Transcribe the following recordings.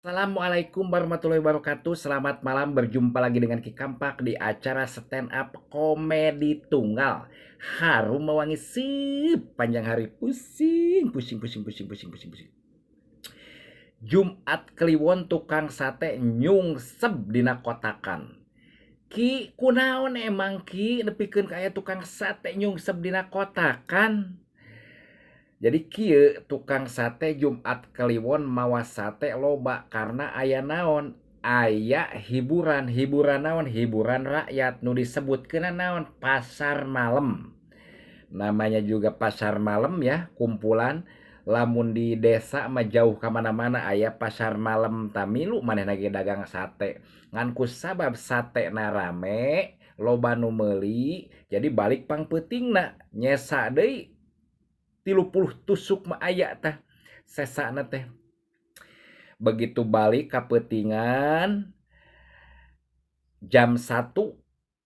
Assalamualaikum warahmatullahi wabarakatuh. Selamat malam, berjumpa lagi dengan Ki Kampak di acara stand up komedi tunggal. Harum mewangi sepanjang hari. Pusing, pusing, pusing, pusing, pusing, pusing, pusing. Jumat Kliwon tukang sate nyungsep dina kotakan. Ki, kunaon emang Ki nepikeun ka aya tukang sate nyungsep dina kotakan? Jadi kieu, tukang sate Jumat Kliwon mawa sate loba karena aya naon? Aya hiburan, hiburan naon? Hiburan rakyat nu disebutkeun naon? Pasar malam. Namanya juga pasar malam ya, kumpulan. Lamun di desa mah jauh ka mana-mana aya pasar malam, tamilu manehna ge dagang sate. Ngan ku sabab satena rame, loba nu meuli, jadi balik pangpeutingna nyesa deui 30 tusuk mah aya tah sesana teh. Begitu balik kapeutingan jam 1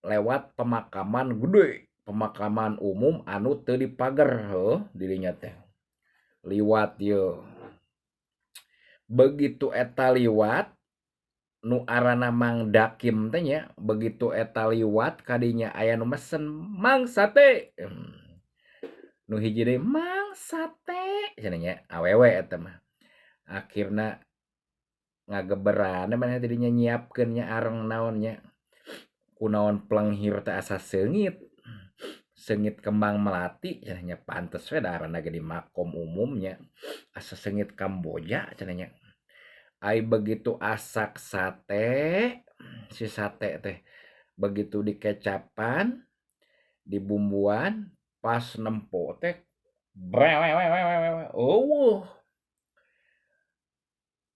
lewat pemakaman gede, pemakaman umum anu teu dipager heuh dirinya teh. Liwat ye. Begitu eta liwat nu arana Mang Dakim teh nya, begitu eta liwat kadinya aya nu mesen, "Mang, sate." Nu hiji deui, "Mang, sate," cenah nya, awewe eta mah. Akhirna ngageberan manehna tidinya nyiapkeun nya areng naon nya. Kunaon plenghir teh asa seungit. Seungit kembang melati cenah nya, pantes we da aranna ge di makom umum nya. Asa seungit Kamboja cenah nya. Ai begitu asak sate, si sate teh begitu dikecapan, dibumbuan, pas nempo teh euweuh.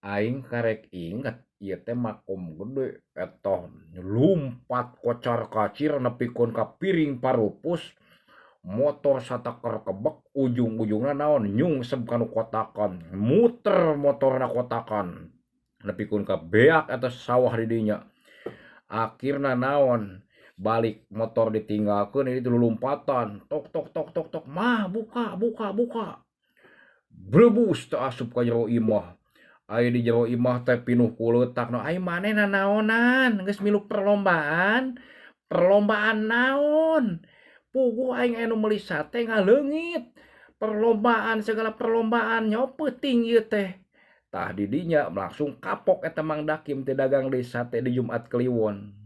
Aing karek inget ieu teh makom gede eta lumpat kocar kacir nepikeun ka piring parupus, motor sataker kebek, ujung-ujungna naon? Nyungsep kana kotakan, muter motorna kotakan nepikeun ka beak eta sawah di dinya. Akhirna naon? Balik motor ditinggalkeun, ini lulumpatan, tok tok tok tok tok, "Mah, buka, buka, buka." Brebus teh asup ka jero imah. Aya di jero imah teh pinuh ku leutak. "Nu ai maneh nanaonan geus milu perlombaan?" "Perlombaan naon? Puguh aing aya nu meuli sate ngaleungit. Perlombaan segala perlombaan, nyaho peuting ieu teh." Tah, di dinya langsung kapok eta Mang Dakim teh dagang deui sate di Jumat Kliwon.